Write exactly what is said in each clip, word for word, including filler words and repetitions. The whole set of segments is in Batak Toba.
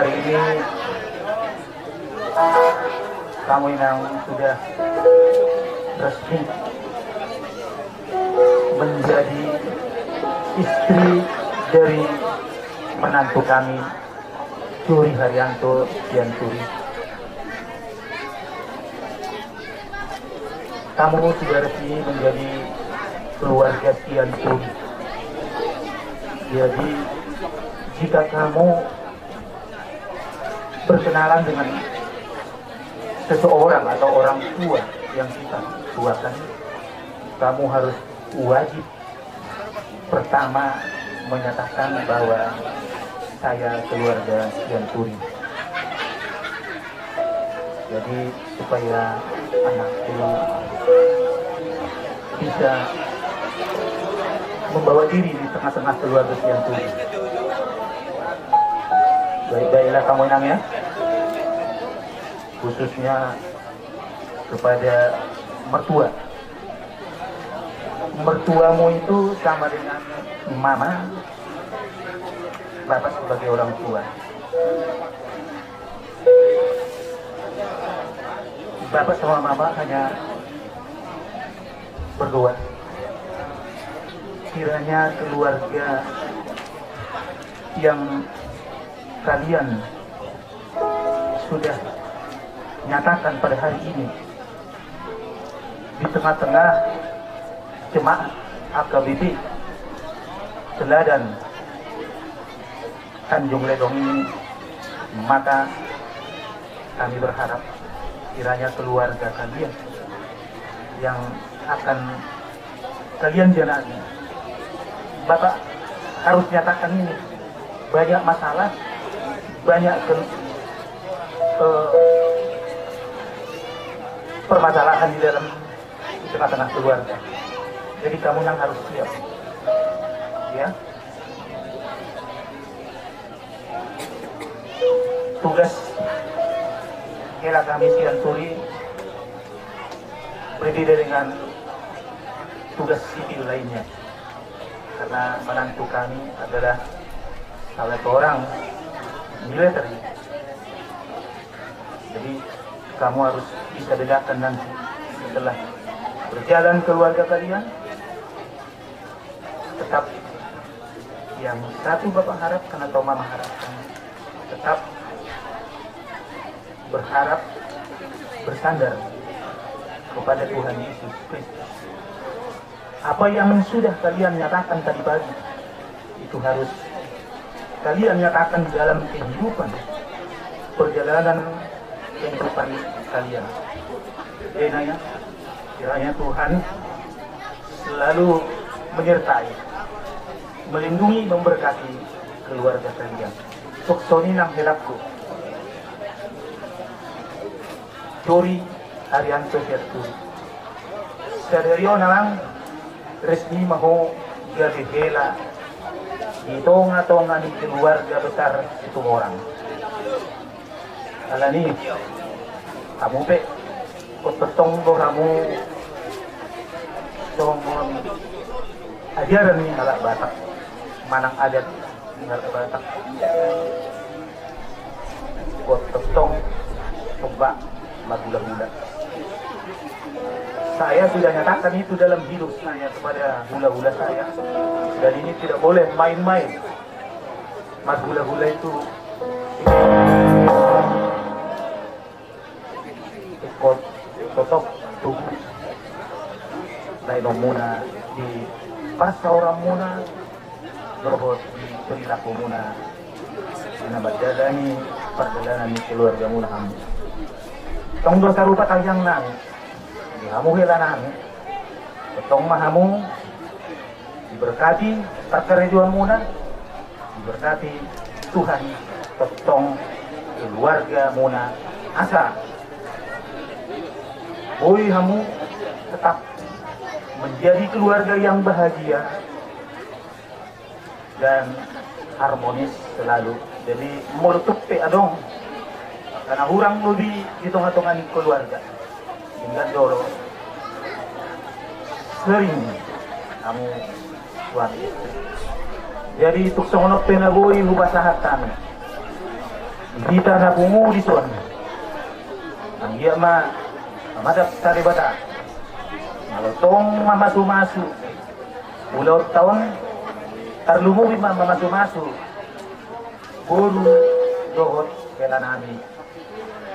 Ini kamu, Inang, sudah resmi menjadi istri dari menantu kami, Jori Haryanto Sianturi. Kamu sudah resmi menjadi keluarga Sianturi. Jadi, jika kamu berkenalan dengan seseorang atau orang tua yang kita tuakan, kamu harus wajib pertama menyatakan bahwa saya keluarga Sianturi. Jadi, supaya anakku bisa membawa diri di tengah-tengah keluarga Sianturi. Baik-baiklah kamu, Inang, ya. Khususnya kepada mertua. Mertuamu itu sama dengan mama, bapak sebagai orang tua. Bapak sama mama hanya berdua. Kiranya keluarga yang kalian sudah nyatakan pada hari ini di tengah-tengah jemaat A K B P Teladan Tanjung Ledong ini, maka kami berharap kiranya keluarga kalian yang akan kalian jalani, Bapak harus nyatakan ini. Banyak masalah, banyak ke, eh, permasalahan di dalam, di tengah-tengah keluarga. Jadi kamu yang harus siap, ya. Tugas hela kami Sianturi berbeda dengan tugas sipil lainnya, karena menantu kami adalah salah seorang militer. Jadi kamu harus bisa bedakan nanti setelah berjalan keluarga kalian, tetap yang satu Bapak harapkan atau Mama harapkan, tetap berharap, bersandar kepada Tuhan Yesus Kristus. Apa yang sudah kalian nyatakan tadi pagi, itu harus kalian nyatakan dalam kehidupan, perjalanan kehidupan kalian. Kiranya, kiranya Tuhan selalu menyertai, melindungi, memberkati keluarga kalian. Songon i nang helangku, Jori Haryanto Sianturi. Sadari on, Amang, resmi ma ho gabe hela di tonga-tonga ni keluarga besar Situmorang. Alani i, hamu pe ingkon tongtong do hamu songon ajaran ni halak Batak manang adat ni halak Batak. Ingkon tongtong somba marhulahula. Saya sudah nyatakan itu dalam hidup saya kepada hulahula saya. Dan ini tidak boleh main-main. Marhulahula itu ingkon totop tubu baenonmuna di parsaoranmuna dohot di perilakumuna na manjalani pardalanan ni keluargamuna hamu. Tong do sarupa tangiang nami di hamu hela nami, tongtong ma hamu diberkati parkarejoanmuna, diberkati Tuhan tongtong keluargamuna, asa boi hamu tetap menjadi keluarga yang bahagia dan harmonis selalu. Jadi molo tung pe adong na hurang lobi di tonga-tonga ni keluarga, tinggal dolo sering kamu tuan. Jadi tung songon on pe na boi hupasahat hami, Hita na pungu dison, anggiat ma mamadap tu Debata. Molo tong mamasumasu ulaonta on, tarlumobi ma mamasumasu boru dohot hela nami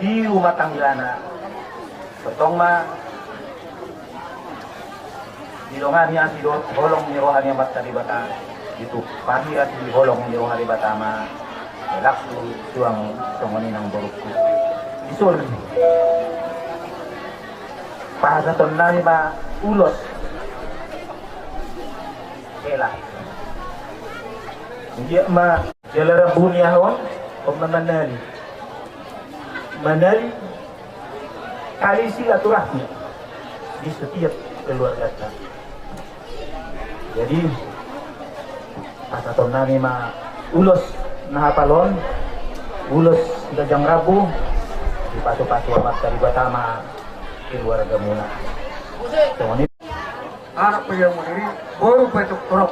di rumah tanggana. Tongtong ma didongani asi dohot holong ni roha ni Amanta Debata, ditumpahi asi holong ni roha Debata ma helangku suang songon i nang borungku. Dison pasahaton nami ma ulos hela. Anggiat ma jala rambu ni aha on, on ma manali, manali tali silaturahmi di setiap keluargata. Jadi pasahaton nami ma ulos na hapal on, ulos ganjang rambu, dipasupasu Amanta Debata ma keluargamuna. Songon i. Anak pe ia mundiri, boru pe tok torop.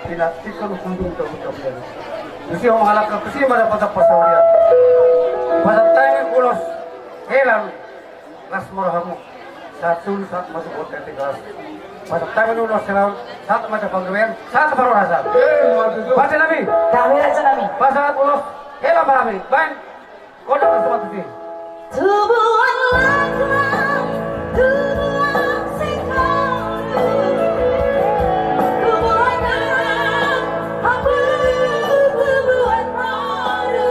Pinantikan untuk unduk tok tok. Mesti orang halak ke sini mana pasal pasal dia. Pasal tanya ulos helan. Las ma rohamu. Sahat solu sahat masuk hotel tiga belas. Pasal tanya ulos helan, sahat macam panggabean, sahat baru rasa. Baca nami. Kami raja nami. Pasal ulos helan pahami. Baik. Kau dah masuk waktu sih. Tubuan lakna, tubuan singkoru. Tubuan ngarang, hapu, tubuan moru.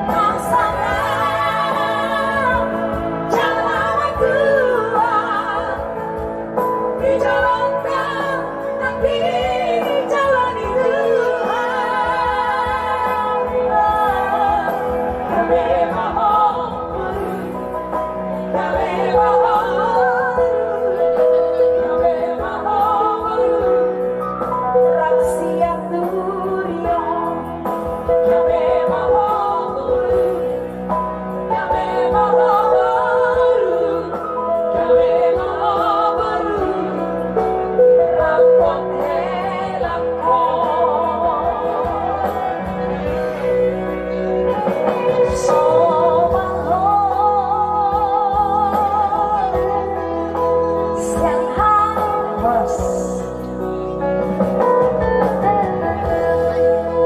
Pasangan, jalan dua.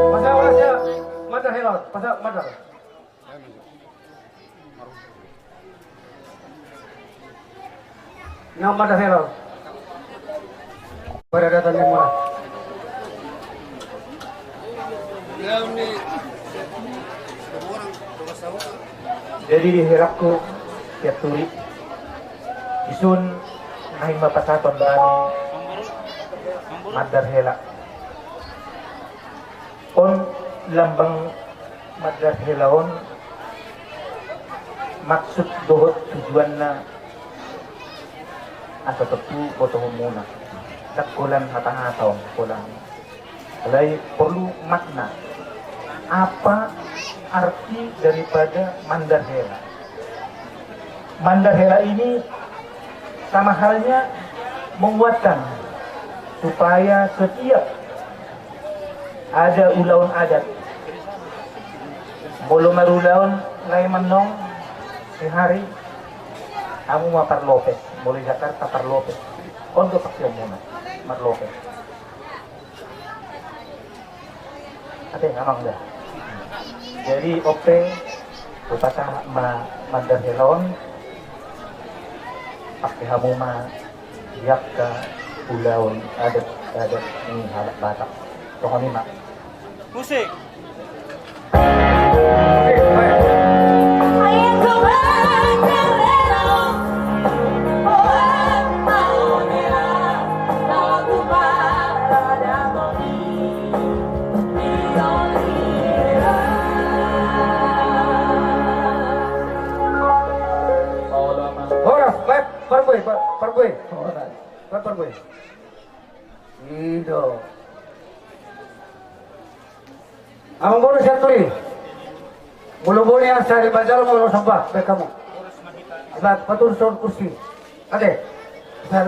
Pasa ulos ya, mata helot, pasa mata. Nama dah hello. Pada datang di mana? Jadi di helakku, ya turi. Isun naing mapasaton bani mandar hela. On lambang mandar hela on, maksud dohot tujuanna asa tontu botohonmuna. Ndang holan hata-hata on, holan. Alai porlu makna. Apa arti daripada mandar hela? Mandar hela ini sama halnya menguatkan supaya setiap ada ulaon adat. Molo marulaon lae mannong sehari, hamu ma parlopes, molo di Jakarta parlopes. On do pakeonmuna, marlopes. Ate, amang da. Jadi, on pe, hupasahat ma mandar hela on, pake hamu ma di angka ulaon adat-adat ni halak Batak. Songon i ma. Musik. Horas, baik, parbue, pa-, parbue. Horas. Baik, parbue. Ido. Amang boru sian turi. Molo boni asa di bajalo molo somba, baik hamu. Ibat patur son kursi. Ate. Bisa